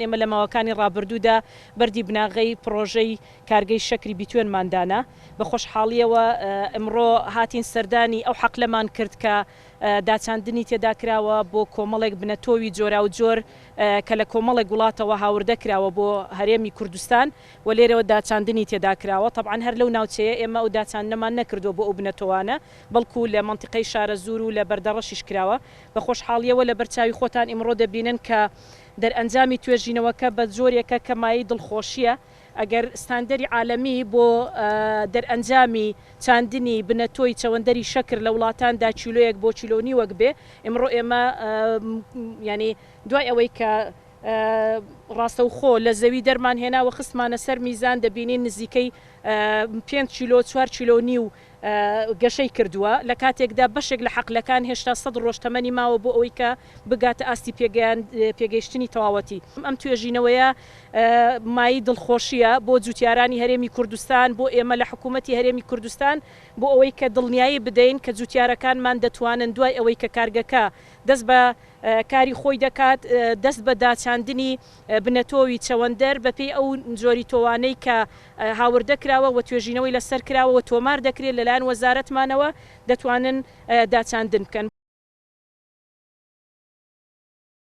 ئێمە لە ماوەکانی ڕابردوودا بەردی بناغەی پڕۆژەی کارگەی شەکری بیتوێنمان دانا. بە خۆشحاڵییەوە ئمڕۆ هاتین سەردانی ئەو حەقلەمان کرد کە داچاندنی تێدا کراوە بۆ کۆمەڵێک بنەتۆوی جۆراوجۆر کە لە کۆمەڵێک وڵاتەوە هاوردە کراوە بۆ هەرێمی کوردستان و لێرەوە داچاندنی تێدا کراوە. تەبعەن هەر لەو ناوچەیە ئێمە ئەو داچاندنەمان نەکردووە بۆ ئەو بنەتۆوانە، بەڵکو لە مەنتیقەی شارەزوور و لە بەردەڕەشیش کراوە. بە خۆشحاڵییەوە لەبەر چاوی خۆتان ئیمڕۆ دەبینن کە دەرئەنجامی توێژینەوەکە بە جۆرێکە کە مایەی دڵخۆشییە. ئەگەر ستاندەری عالەمی بۆ دەرئەنجامی چاندنی بنەتۆی چەوەندەری شەکر لە وڵاتاندا کیلۆیەک بۆ کیلۆ نیوەک بێ، ئیمڕۆ ئێمە یانی دوای ئەوەی کە ڕاستەوخۆ لە زەوی دەرمان هێنا و خستمانە سەر میزان دەبینین نزیکەی پێنج کیلۆ چوار کیلۆ نیو گەشەی کردووە، لە کاتێکدا بەشێک لە حەقلەکان هێشتا سەد ڕۆژ تەمەنی ماوە بۆ ئەوەی کە بگاتە ئاستی پێگەیشتنی تەواوەتی. ئەم توێژینەوەیە مایەی دڵخۆشییە بۆ جوتیارانی هەرێمی کوردستان، بۆ ئێمە لە حکوومەتی هەرێمی کوردستان، بۆ ئەوەی کە دڵنیایی بدەین کە جوتیارەکانمان دەتوانن دوای ئەوەی کە کارگەکە دەست بە کاری خۆی دەکات، دەست بە داچاندنی بنەتۆوی چەوەندەر بەپێی ئەو جۆری تۆوانەی کە هاوردە کراوە و توێژینەوەی لەسەر کراوە و تۆمار دەکرێت لەلایەن وەزارەتمانەوە دەتوانن داچاندن بکەن.